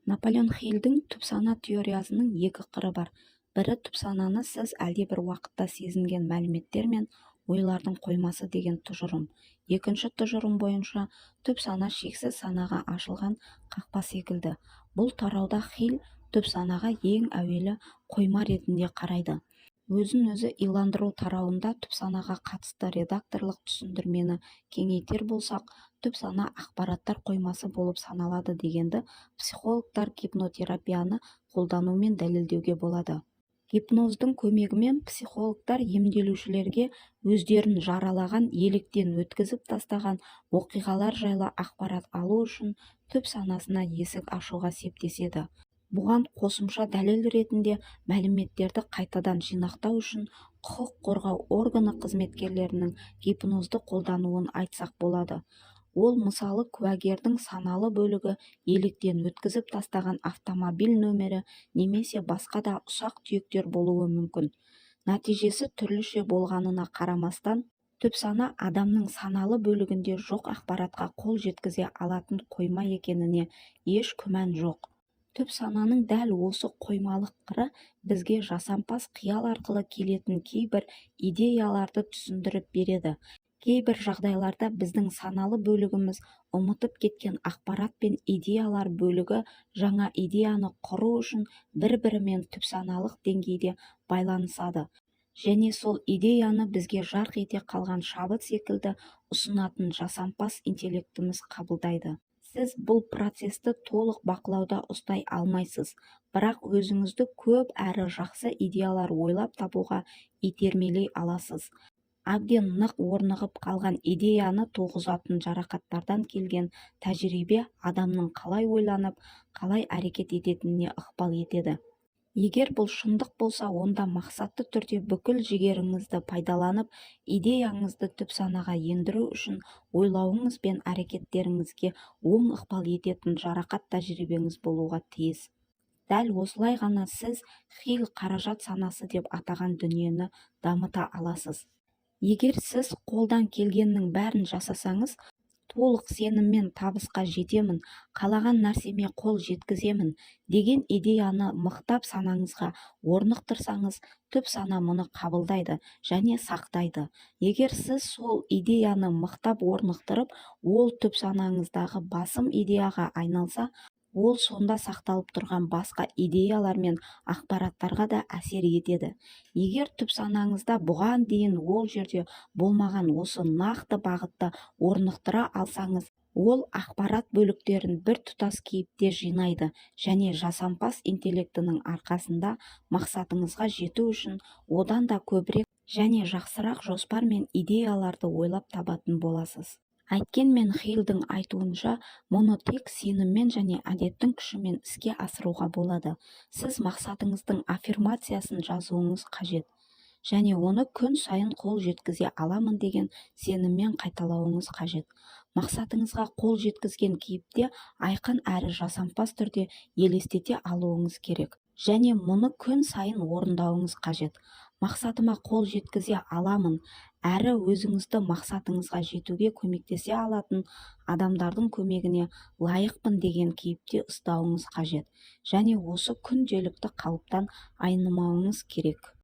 Наполеон Хиллдің түпсана теориясының екі қыры бар. Бірі түпсананы сіз әлдебір уақытта сезінген мәліметтер мен ойлардың қоймасы деген тұжырым. Екінші тұжырым бойынша, түпсана шексіз санаға ашылған қақпа секілді. Бұл тарауда Хилл түпсанаға ең әуелі қойма ретінде қарайды. Өзін-өзі иландыру тарауында түпсанаға қатысты редакторлық түсіндірмені кеңейтер болсақ, түпсана ақпараттар қоймасы болып саналады дегенді психологтар гипнотерапияны қолданумен дәлелдеуге болады. Гипноздың көмегімен психологтар емделушілерге өздерін жаралаған, електен өткізіп тастаған оқиғалар жайлы ақпарат алу үшін түпсанасына есік ашуға септеседі. Бұған қосымша дәлел ретінде мәліметтерді қайтадан жинақтау үшін құқық қорғау органы қызметкерлерінің гипнозды қолдануын айтсақ болады. Ол, мысалы, куәгердің саналы бөлігі електен өткізіп тастаған автомобиль нөмірі немесе басқа да ұсақ-түйектер болуы мүмкін. Нәтижесі түрліше болғанына қарамастан, түпсана адамның саналы бөлігінде жоқ ақпаратқа қол жеткізе алатын қойма екеніне еш күмән жоқ. Түпсананың дәл осы қоймалық қыры бізге жасампаз қиял арқылы келетін кейбір идеяларды түсіндіріп береді. Кейбір жағдайларда біздің саналы бөлігіміз ұмытып кеткен ақпарат пен идеялар бөлігі жаңа идеяны құру үшін бір-бірімен түпсаналық деңгейде байланысады және сол идеяны бізге жарқ ете қалған шабыт секілді ұсынатын жасампаз интеллектіміз қабылдайды. Сіз бұл процесті толық бақылауда ұстай алмайсыз, бірақ өзіңізді көп әрі жақсы идеялар ойлап табуға итермелей аласыз. Әбден нық орнығып қалған идеяны туғызатын жарақаттардан келген тәжірибе адамның қалай ойланып, қалай әрекет ететініне ықпал етеді. Егер бұл шындық болса, онда мақсатты түрде бүкіл жігеріңізді пайдаланып, идеяңызды түпсанаға ендіру үшін ойлауыңыз бен әрекеттеріңізге оң ықпал ететін жарақат тәжірибеңіз болуға тиіс. Дәл осылай ғана сіз Хилл қаражат санасы деп атаған дүниені дамыта аласыз. Егер сіз қолдан келгеннің бәрін жасасаңыз, толық сеніммен табысқа жетемін, қалаған нәрсеме қол жеткіземін деген идеяны мықтап санаңызға орнықтырсаңыз, түпсана мұны қабылдайды және сақтайды. Егер сіз сол идеяны мықтап орнықтырып, ол түпсанаңыздағы басым идеяға айналса, ол сонда сақталып тұрған басқа идеялар мен ақпараттарға да әсер етеді. Егер түпсанаңызда бұған дейін ол жерде болмаған осы нақты бағытты орнықтыра алсаңыз, ол ақпарат бөліктерін біртұтас кейіпте жинайды және жасампаз интеллектінің арқасында мақсатыңызға жету үшін одан да көбірек және жақсырақ жоспар мен идеяларды ойлап табатын боласыз. Әйткенмен Хиллдің айтуынша, мұны тек сеніммен және әдеттің күшімен іске асыруға болады. Сіз мақсатыңыздың аффирмациясын жазуыңыз қажет және оны күн сайын қол жеткізе аламын деген сеніммен қайталауыңыз қажет. Мақсатыңызға қол жеткізген кейіпте айқын әрі жасампаз түрде елестете алуыңыз керек және мұны күн сайын орындауыңыз қажет. Мақсатыма қол жеткізе аламын әрі өзіңізді мақсатыңызға жетуге көмектесе алатын адамдардың көмегіне лайықпын деген кейіпте ұстауыңыз қажет және осы күнделікті қалыптан айнымауыңыз керек.